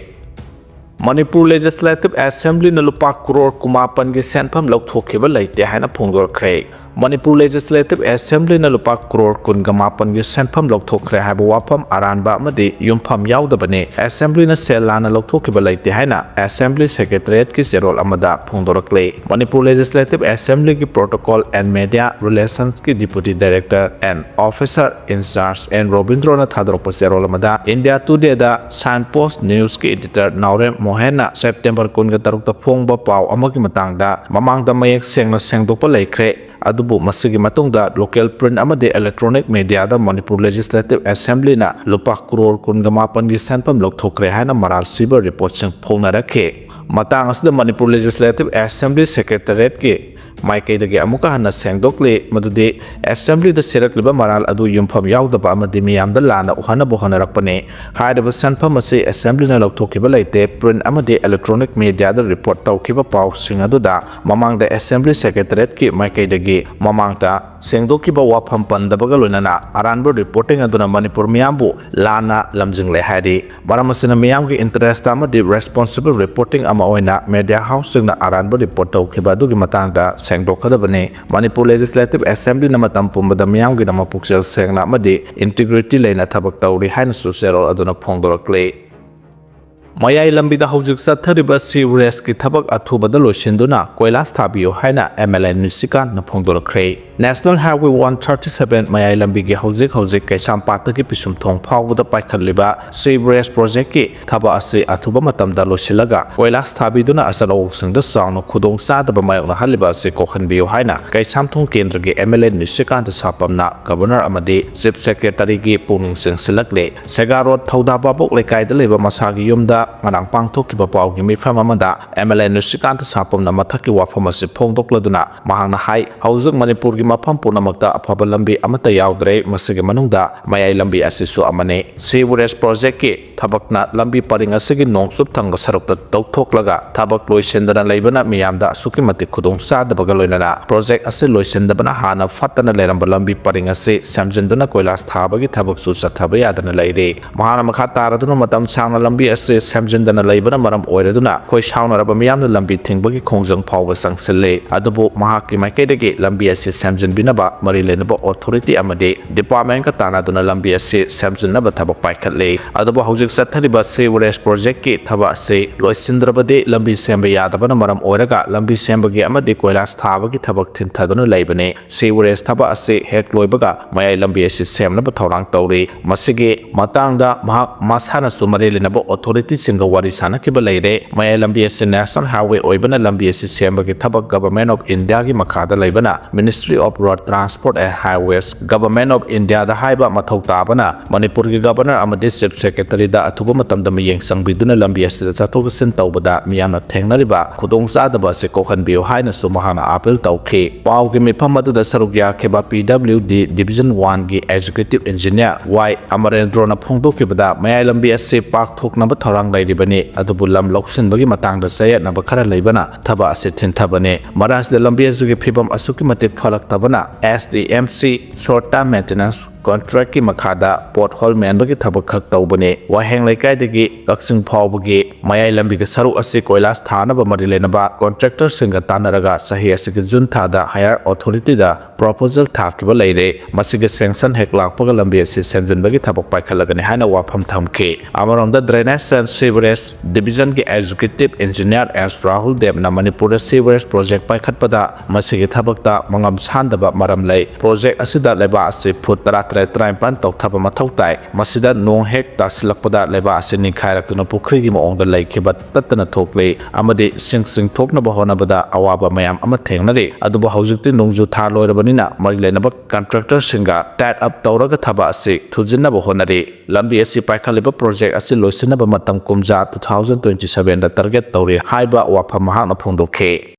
ꯃꯅꯤꯄꯨꯔ ꯂꯦꯖꯤꯁꯂꯦꯇꯤꯚ ꯑꯦꯁꯦꯝꯕ꯭ꯂꯤꯅ ꯂꯨꯄꯥ ꯀ꯭ꯔꯣꯔ ꯀꯨꯟꯃꯥꯄꯟꯒꯤ ꯁꯦꯟꯐꯝ ꯂꯧꯊꯣꯛꯈꯤꯕ ꯂꯩꯇꯦ ꯍꯥꯏꯅ ꯐꯣꯡꯗꯣꯔꯛꯈ꯭ꯔꯦ꯫ ꯃꯅꯤꯄꯨꯔ ꯂꯦꯖꯤꯁꯂꯦꯇꯤꯚ ꯑꯦꯁꯦꯝꯕ꯭ꯂꯤꯅ ꯂꯨꯄꯥ ꯀ꯭ꯔꯣꯔ ꯀꯨꯟꯒ ꯃꯥꯄꯟꯒꯤ ꯁꯦꯟꯐꯝ ꯂꯧꯊꯣꯛꯈ꯭ꯔꯦ ꯍꯥꯏꯕ ꯋꯥꯐꯝ ꯑꯔꯥꯟꯕ ꯑꯃꯗꯤ ꯌꯨꯝꯐꯝ ꯌꯥꯎꯗꯕꯅꯤ꯫ ꯑꯦꯁꯦꯝꯕ꯭ꯂꯤꯅ ꯁꯦꯜ ꯂꯥꯟꯅ ꯂꯧꯊꯣꯛꯈꯤꯕ ꯂꯩꯇꯦ ꯍꯥꯏꯅ ꯑꯦꯁꯦꯝꯕ꯭ꯂꯤ ꯁꯦꯀ꯭ꯔꯦꯇꯔꯤꯌꯦꯠꯀꯤ ꯆꯦꯔꯣꯜ ꯑꯃꯗ ꯐꯣꯡꯗꯣꯔꯛꯂꯤ꯫ ꯃꯅꯤꯄꯨꯔ ꯂꯦꯖꯤꯁꯂꯦꯇꯤꯚ ꯑꯦꯁꯦꯝꯕ꯭ꯂꯤꯒꯤ ꯄ꯭ꯔꯣꯇꯣꯀꯣꯜ ꯑꯦꯟ ꯃꯦꯗꯤꯌꯥ ꯔꯤꯂꯦꯁꯟꯁꯀꯤ deputy director and officer in charge N ꯔꯣꯕꯤꯟꯗ꯭ꯔꯣꯅ ꯊꯥꯗꯣꯔꯛꯄ ꯆꯦꯔꯣꯜ ꯑꯃꯗ ꯏꯟꯗꯤꯌꯥ ꯇꯨꯗꯦꯗ ꯁꯥꯏꯟ ꯄꯣꯁꯠ ꯅ꯭ꯌꯨꯁꯀꯤ ꯏꯗꯤꯇꯔ ꯅꯥꯎꯔꯦꯝ ꯃꯣꯍꯦꯟꯅ ꯁꯦꯞꯇꯦꯝꯕꯔ ꯀꯨꯟꯒ ꯇꯔꯨꯛꯇ ꯐꯣꯡꯕ ꯄꯥꯎ ꯑꯃꯒꯤ ꯃꯇꯥꯡꯗ ꯃꯃꯥꯡꯗ ꯃꯌꯦꯛ ꯁꯦꯡꯅ ꯁꯦꯡꯗꯣꯛꯄ ꯂꯩꯈ꯭ꯔꯦ꯫ ꯑꯗꯨꯕꯨ ꯃꯁꯤꯒꯤ ꯃꯇꯨꯡꯗ ꯂꯣꯀꯦꯜ ꯄ꯭ꯔꯤꯟꯠ ꯑꯃꯗꯤ ꯏꯂꯦꯛꯇ꯭ꯔꯣꯅꯤꯛ ꯃꯦꯗꯤꯌꯥꯗ ꯃꯅꯤꯄꯨꯔ ꯂꯦꯖꯤꯁꯂꯦꯇꯤꯚ ꯑꯦꯁꯦꯝꯕ꯭ꯂꯤꯅ ꯂꯨꯄꯥ ꯀ꯭ꯔꯣꯔ ꯀꯨꯟꯒ ꯃꯥꯄꯟꯒꯤ ꯁꯦꯟꯐꯝ ꯂꯧꯊꯣꯛꯈ꯭ꯔꯦ ꯍꯥꯏꯅ ꯃꯔꯥꯜ ꯁꯤꯕ ꯔꯤꯄꯣꯔꯠꯁꯤꯡ ꯐꯣꯡꯅꯔꯛꯈꯤ꯫ ꯃꯇꯥꯡ ꯑꯁꯤꯗ ꯃꯅꯤꯄꯨꯔ ꯂꯦꯖꯤꯁꯂꯦꯇꯤꯚ ꯑꯦꯁꯦꯝꯕ꯭ꯂꯤ ꯁꯦꯀ꯭ꯔꯦꯇꯔꯤꯌꯦꯠꯀꯤ ꯃꯥꯏꯀꯩꯗꯒꯤ ꯑꯃꯨꯛꯀ ꯍꯟꯅ ꯁꯦꯡꯗꯣꯛꯂꯤ ꯃꯗꯨꯗꯤ ꯑꯦꯁꯦꯝꯕ꯭ꯂꯤꯗ ꯁꯤꯔꯛꯂꯤꯕ ꯃꯔꯥꯜ ꯑꯗꯨ ꯌꯨꯝꯐꯝ ꯌꯥꯎꯗꯕ ꯑꯃꯗꯤ ꯃꯤꯌꯥꯝꯗ ꯂꯥꯟꯅ ꯎꯍꯟꯅꯕ ꯍꯣꯠꯅꯔꯛꯄꯅꯤ꯫ ꯍꯥꯏꯔꯤꯕ ꯁꯦꯟꯐꯝ ꯑꯁꯤ ꯑꯦꯁꯦꯝꯕ꯭ꯂꯤꯅ ꯂꯧꯊꯣꯛꯈꯤꯕ ꯂꯩꯇꯦ꯫ ꯄ꯭ꯔꯤꯟꯠ ꯑꯃꯗꯤ ꯏꯂꯦꯛꯇ꯭ꯔꯣꯅꯤꯛ ꯃꯦꯗꯤꯌꯥꯗ ꯔꯤꯄꯣꯔꯠ ꯇꯧꯈꯤꯕ ꯄꯥꯎꯁꯤꯡ ꯑꯗꯨꯗ ꯃꯃꯥꯡꯗ ꯑꯦꯁꯦꯝꯕ꯭ꯂꯤ ꯁꯦꯀ꯭ꯔꯦꯇꯔꯤꯌꯦꯠꯀꯤ ꯃꯥꯏꯀꯩꯗꯒꯤ ꯃꯃꯥꯡꯗ ꯁꯦꯡꯗꯣꯛꯈꯤꯕ ꯋꯥꯐꯝ ꯄꯟꯗꯕꯒ ꯂꯣꯏꯅꯅ ꯑꯔꯥꯟꯕ ꯔꯤꯄꯣꯔꯇꯤꯡ ꯑꯗꯨꯅ ꯃꯅꯤꯄꯨꯔ ꯃꯤꯌꯥꯝꯕꯨ ꯂꯥꯟꯅ ꯂꯝꯖꯤꯡꯂꯦ ꯍꯥꯏꯔꯤ꯫ ꯃꯔꯝ ꯑꯁꯤꯅ ꯃꯤꯌꯥꯝꯒꯤ ꯏꯟꯇꯔꯦꯁꯇ ꯑꯃꯗꯤ ꯔꯦꯁꯄꯣꯟꯁꯤꯕꯜ ꯔꯤꯄꯣꯔꯇꯤꯡ ꯑꯃ ꯑꯣꯏꯅ ꯃꯦꯗꯤꯌꯥ ꯍꯥꯎꯁꯁꯤꯡꯅ ꯑꯔꯥꯟꯕ ꯔꯤꯄꯣꯔꯠ ꯇꯧꯈꯤꯕ ꯑꯗꯨꯒꯤ ꯃꯇꯥꯡꯗ ꯁꯦꯡꯗꯣꯛꯀꯗꯕꯅꯤ꯫ ꯃꯅꯤꯄꯨꯔ ꯂꯦꯖꯤꯁꯂꯦꯇꯤꯚ ꯑꯦꯁꯦꯝꯕ꯭ꯂꯤꯅ ꯃꯇꯝ ꯄꯨꯝꯕꯗ ꯃꯤꯌꯥꯝꯒꯤꯗꯃꯛ ꯄꯨꯛꯆꯦꯜ ꯁꯦꯡꯅ ꯑꯃꯗꯤ ꯏꯟꯇꯤꯒ꯭ꯔꯤꯇꯤ ꯂꯩꯅ ꯊꯕꯛ ꯇꯧꯔꯤ ꯍꯥꯏꯅꯁꯨ ꯆꯦꯔꯣꯜ ꯑꯗꯨꯅ ꯐꯣꯡꯗꯣꯔꯛꯂꯤ꯫ ꯃꯌꯥꯏ ꯂꯝꯕꯤꯗ ꯍꯧꯖꯤꯛ ꯆꯠꯊꯔꯤꯕ ꯁꯤꯋꯔꯦꯖꯀꯤ ꯊꯕꯛ ꯑꯊꯨꯕꯗ ꯂꯣꯏꯁꯤꯟꯗꯨꯅ ꯀꯣꯏꯂꯥꯁ ꯊꯥꯕꯤꯌꯨ ꯍꯥꯏꯅ ꯑꯦꯝ ꯑꯦꯜ ꯑꯦ ꯅꯤꯁꯤꯀꯥꯟꯠꯅ ꯐꯣꯡꯗꯣꯔꯛꯈ꯭ꯔꯦ꯫ National highway one thirty seven ꯃꯌꯥꯏ ꯂꯝꯕꯤꯒꯤ ꯍꯧꯖꯤꯛ ꯍꯧꯖꯤꯛ ꯀꯩꯁꯥꯝꯄꯥꯠꯇꯒꯤ ꯄꯤꯁꯨꯝꯊꯣꯡ ꯐꯥꯎꯕꯗ ꯄꯥꯏꯈꯠꯂꯤꯕ ꯁꯤꯋꯔꯦꯖ ꯄ꯭ꯔꯣꯖꯦꯛꯀꯤ ꯊꯕꯛ ꯑꯁꯤ ꯑꯊꯨꯕ ꯃꯇꯝꯗ ꯂꯣꯏꯁꯤꯜꯂꯒ ꯀꯣꯏꯂꯥꯁ ꯊꯥꯕꯤꯗꯨꯅ ꯑꯆꯧ ꯑꯁꯥꯡꯗ ꯆꯥꯎꯅ ꯈꯨꯗꯣꯡꯆꯥꯗꯕ ꯃꯥꯌꯣꯛꯅꯍꯜꯂꯤꯕ ꯑꯁꯤ ꯀꯣꯛꯍꯟꯕꯤꯌꯨ ꯍꯥꯏꯅ ꯀꯩꯁꯥꯝꯊꯣꯡ ꯀꯦꯟꯗ꯭ꯔꯒꯤ ꯑꯦꯝ ꯑꯦꯜ ꯑꯦ ꯅꯤꯁꯤꯀꯥꯟꯇ ꯁꯥꯄꯝꯅ ꯒꯕꯔꯅꯔ ꯑꯃꯗꯤ ꯆꯤꯐ ꯁꯦꯀ꯭ꯔꯦꯇꯔꯤꯒꯤ ꯄꯨꯛꯅꯤꯡ ꯆꯤꯡꯁꯤꯜꯂꯛꯂꯤ꯫ ꯁꯦꯒꯥ ꯔꯣꯗ ꯊꯧꯗꯥ ꯚꯥꯕꯣꯛ ꯂꯩꯀꯥꯏꯗ ꯂꯩꯕ ꯃꯁꯥꯒꯤ ꯌꯨꯝꯗ ꯉꯔꯥꯡ ꯄꯥꯡꯊꯣꯛꯈꯤꯕ ꯄꯥꯎꯒꯤ ꯃꯤꯐꯝ ꯑꯃꯗ ꯑꯦꯝ ꯑꯦꯜ ꯑꯦ ꯅꯤꯁꯤꯀꯥꯟꯇ ꯁꯥꯄꯝꯅ ꯃꯊꯛꯀꯤ ꯋꯥꯐꯝ ꯑꯁꯤ ꯐꯣꯡꯗꯣꯛꯂꯗꯨꯅ ꯃꯍꯥꯛꯅ ꯍꯥꯏ, ꯍꯧꯖꯤꯛ ꯃꯅꯤꯄꯨꯔꯒꯤ ꯃꯐꯝ ꯄꯨꯝꯅꯃꯛꯇ ꯑꯐꯕ ꯂꯝꯕꯤ ꯑꯃꯠꯇ ꯌꯥꯎꯗ꯭ꯔꯦ꯫ ꯃꯁꯤꯒꯤ ꯃꯅꯨꯡꯗ ꯃꯌꯥꯏ ꯂꯝꯕꯤ ꯑꯁꯤꯁꯨ ꯑꯃꯅꯤ꯫ Sewerage projectꯀꯤ ꯊꯕꯛꯅ ꯂꯝꯕꯤ ꯄꯔꯤꯡ ꯑꯁꯤꯒꯤ ꯅꯣꯡꯆꯨꯞ ꯊꯪꯕ ꯁꯔꯨꯛꯇ ꯇꯧꯊꯣꯛꯂꯒ ꯊꯕꯛ ꯂꯣꯏꯁꯤꯟꯗꯅ ꯂꯩꯕꯅ ꯃꯤꯌꯥꯝꯗ ꯑꯁꯨꯛꯀꯤ ꯃꯇꯤꯛ ꯈꯨꯗꯣꯡ ꯆꯥꯗꯕꯒ ꯂꯣꯏꯅꯅ project ꯑꯁꯤ ꯂꯣꯏꯁꯤꯟꯗꯕꯅ ꯍꯥꯟꯅ ꯐꯠꯇꯅ ꯂꯩꯔꯝꯕ ꯂꯝꯕꯤ ꯄꯔꯤꯡ ꯑꯁꯤ ꯁꯦꯝꯖꯤꯟꯗꯨꯅ ꯀꯣꯏꯂꯥꯁ ꯊꯥꯕꯒꯤ ꯊꯕꯛꯁꯨ ꯆꯠꯊꯕ ꯌꯥꯗꯅ ꯂꯩꯔꯤ꯫ ꯃꯍꯥꯛꯅ ꯃꯈꯥ ꯇꯥꯔꯗꯨꯅ ꯃꯇꯝ ꯁꯥꯡꯅ ꯂꯝꯕꯤ ꯑꯁꯤ ꯁꯦꯝꯖꯤꯟꯗꯅ ꯂꯩꯕꯅ ꯃꯔꯝ ꯑꯣꯏꯔꯗꯨꯅ ꯑꯩꯈꯣꯏ ꯁꯥꯎꯅꯔꯕ ꯃꯤꯌꯥꯝꯅ ꯂꯝꯕꯤ ꯊꯤꯡꯕꯒꯤ ꯈꯣꯡꯖꯪ ꯐꯥꯎꯕ ꯆꯪꯁꯤꯜꯂꯤ꯫ ꯑꯗꯨꯕꯨ ꯃꯍꯥꯛꯀꯤ ꯃꯥꯏꯀꯩꯗꯒꯤ ꯂꯝꯕꯤ ꯑꯁꯤ ꯁꯦꯝꯖꯤꯟꯕꯤꯅꯕ ꯃꯔꯤ ꯂꯩꯅꯕ authority ꯑꯃꯗꯤ departmentꯀ ꯇꯥꯟꯅꯗꯨꯅ ꯂꯝꯕꯤ ꯑꯁꯤ ꯁꯦꯝꯖꯤꯟꯅꯕ ꯊꯕꯛ ꯄꯥꯏꯈꯠꯂꯤ꯫ ꯑꯗꯨꯕꯨ ꯍꯧꯖꯤꯛ ꯆꯠꯊꯔꯤꯕ sewerage projectꯀꯤ ꯊꯕꯛ ꯑꯁꯤ ꯂꯣꯏꯁꯤꯟꯗ꯭ꯔꯕꯗꯤ ꯂꯝꯕꯤ ꯁꯦꯝꯕ ꯌꯥꯗꯕꯅ ꯃꯔꯝ ꯑꯣꯏꯔꯒ ꯂꯝꯕꯤ ꯁꯦꯝꯕꯒꯤ ꯑꯃꯗꯤ ꯀꯣꯏꯂꯥꯁ ꯊꯥꯕꯒꯤ ꯊꯕꯛ ꯊꯤꯟꯊꯗꯨꯅ ꯂꯩꯕꯅꯤ꯫ Sewerage ꯊꯕꯛ ꯑꯁꯤ ꯍꯦꯛ ꯂꯣꯏꯕꯒ ꯃꯌꯥꯏ ꯂꯝꯕꯤ ꯑꯁꯤ ꯁꯦꯝꯅꯕ ꯊꯧꯔꯥꯡ ꯇꯧꯔꯤ꯫ ꯃꯁꯤꯒꯤ ꯃꯇꯥꯡꯗ ꯃꯍꯥꯛ ꯃꯁꯥꯅꯁꯨ ꯃꯔꯤ ꯂꯩꯅꯕ authorityꯁꯤꯡꯒ ꯋꯥꯔꯤ ꯁꯥꯟꯅꯈꯤꯕ ꯂꯩꯔꯦ꯫ ꯃꯌꯥꯏ ꯂꯝꯕꯤ ꯑꯁꯤ national highway ꯑꯣꯏꯕꯅ ꯂꯝꯕꯤ ꯑꯁꯤ ꯁꯦꯝꯕꯒꯤ ꯊꯕꯛ Government of Indiaꯒꯤ ꯃꯈꯥꯗ ꯂꯩꯕꯅ Ministry of Road Transport and Highways, Government of Indiaꯗ ꯍꯥꯏꯕ ꯃꯊꯧ ꯇꯥꯕꯅ ꯃꯅꯤꯄꯨꯔꯒꯤ Governor ꯑꯃꯗꯤ Chief Secretaryꯗ ꯑꯊꯨꯕ ꯃꯇꯝꯗ ꯃꯤꯠꯌꯦꯡ ꯆꯪꯕꯤꯗꯨꯅ ꯂꯝꯕꯤ ꯑꯁꯤꯗ ꯆꯠꯊꯣꯛ ꯆꯠꯁꯤꯟ ꯇꯧꯕꯗ ꯃꯤꯌꯥꯝꯅ ꯊꯦꯡꯅꯔꯤꯕ ꯈꯨꯗꯣꯡꯆꯥꯗꯕ ꯑꯁꯤ ꯀꯣꯛꯍꯟꯕꯤꯌꯨ ꯍꯥꯏꯅꯁꯨ ꯃꯍꯥꯛꯅ appeal ꯇꯧꯈꯤ꯫ ꯄꯥꯎꯒꯤ ꯃꯤꯐꯝ ꯑꯗꯨꯗ ꯁꯔꯨꯛ ꯌꯥꯈꯤꯕ P W D Division oneꯒꯤ Executive Engineer Y ꯑꯃꯔꯦꯟꯗ꯭ꯔꯣꯅ ꯐꯣꯡꯗꯣꯛꯈꯤꯕꯗ ꯃꯌꯥꯏ ꯂꯝꯕꯤ ꯑꯁꯤ ꯄꯥꯛꯊꯣꯛꯅꯕ ꯊꯧꯔꯥꯡ ꯂꯩꯔꯤꯕꯅꯤ, ꯑꯗꯨꯕꯨ ꯂꯝ ꯂꯧꯁꯤꯟꯕꯒꯤ ꯃꯇꯥꯡꯗ ꯆꯌꯦꯠꯅꯕ ꯈꯔ ꯂꯩꯕꯅ ꯊꯕꯛ ꯑꯁꯤ ꯊꯤꯟꯊꯕꯅꯤ꯫ ꯃꯔꯛ ꯑꯁꯤꯗ ꯂꯝꯕꯤ ꯑꯁꯤꯒꯤ ꯐꯤꯕꯝ ꯑꯁꯨꯛꯀꯤ ꯃꯇꯤꯛ ꯐꯔꯛꯇꯕꯅ S T M C short term maintenance contractꯀꯤ ꯃꯈꯥꯗ pothole ꯃꯦꯟꯕꯒꯤ ꯊꯕꯛ ꯈꯛ ꯇꯧꯕꯅꯤ꯫ ꯋꯥꯍꯦꯡ ꯂꯩꯀꯥꯏꯗꯒꯤ ꯀꯛꯆꯤꯡ ꯐꯥꯎꯕꯒꯤ ꯃꯌꯥꯏ ꯂꯝꯕꯤꯒꯤ ꯁꯔꯨꯛ ꯑꯁꯤ ꯀꯣꯏꯂꯥꯁ ꯊꯥꯅꯕ ꯃꯔꯤ ꯂꯩꯅꯕ contractorꯁꯤꯡꯒ ꯇꯥꯟꯅꯔꯒ ꯆꯍꯤ ꯑꯁꯤꯒꯤ June ꯊꯥꯗ higher authorityꯗ proposal ꯊꯥꯈꯤꯕ ꯂꯩꯔꯦ꯫ ꯃꯁꯤꯒꯤ sanction ꯍꯦꯛ ꯂꯥꯛꯄꯒ ꯂꯝꯕꯤ ꯑꯁꯤ ꯁꯦꯝꯖꯤꯟꯕꯒꯤ ꯊꯕꯛ ꯄꯥꯏꯈꯠꯂꯒꯅꯤ ꯍꯥꯏꯅ ꯋꯥꯐꯝ ꯊꯝꯈꯤ꯫ ꯑꯃꯔꯣꯝꯗ Drainage and Sewerage Divisionꯒꯤ Executive Engineer S Rahul ꯗꯦꯕꯅ ꯃꯅꯤꯄꯨꯔꯗ sewerage project ꯄꯥꯏꯈꯠꯄꯗ ꯃꯁꯤꯒꯤ ꯊꯕꯛꯇ ꯃꯉꯝ ꯁꯥꯟꯗꯕ ꯃꯔꯝ ꯂꯩ꯫ Project ꯑꯁꯤꯗ ꯂꯩꯕꯥꯛ ꯑꯁꯤ ꯐꯨꯠ ꯇꯔꯥꯇꯔꯦꯠ ꯇꯔꯥꯅꯤꯄꯥꯟ ꯇꯧꯊꯕ ꯃꯊꯧ ꯇꯥꯏ꯫ ꯃꯁꯤꯗ ꯅꯣꯡ ꯍꯦꯛ ꯇꯥꯁꯤꯜꯂꯛꯄꯗ ꯂꯩꯕꯥꯛ ꯑꯁꯤ ꯅꯤꯡꯈꯥꯏꯔꯛꯇꯨꯅ ꯄꯨꯈ꯭ꯔꯤꯒꯤ ꯃꯑꯣꯡꯗ ꯂꯩꯈꯤꯕ ꯇꯠꯇꯅ ꯊꯣꯛꯂꯤ ꯑꯃꯗꯤ ꯁꯤꯡ ꯆꯤꯡꯊꯣꯛꯅꯕ ꯍꯣꯠꯅꯕꯗ ꯑꯋꯥꯕ ꯃꯌꯥꯝ ꯑꯃ ꯊꯦꯡꯅꯔꯤ꯫ ꯑꯗꯨꯕꯨ ꯍꯧꯖꯤꯛꯇꯤ ꯅꯣꯡꯖꯨ ꯊꯥ ꯂꯣꯏꯔꯕꯅꯤꯅ ꯃꯔꯤ ꯂꯩꯅꯕ contractorꯁꯤꯡꯒ tie up ꯇꯧꯔꯒ ꯊꯕꯛ ꯑꯁꯤ ꯊꯨꯖꯤꯟꯅꯕ ꯍꯣꯠꯅꯔꯤ꯫ ꯂꯝꯕꯤ ꯑꯁꯤ ꯄꯥꯏꯈꯠꯂꯤꯕ project ꯑꯁꯤ ꯂꯣꯏꯁꯤꯟꯅꯕ ꯃꯇꯝ ꯀꯨꯝꯖꯥ two thousand twenty sevenꯗ target ꯇꯧꯔꯤ ꯍꯥꯏꯕ ꯋꯥꯐꯝ ꯃꯍꯥꯛꯅ ꯐꯣꯡꯗꯣꯛꯈꯤ꯫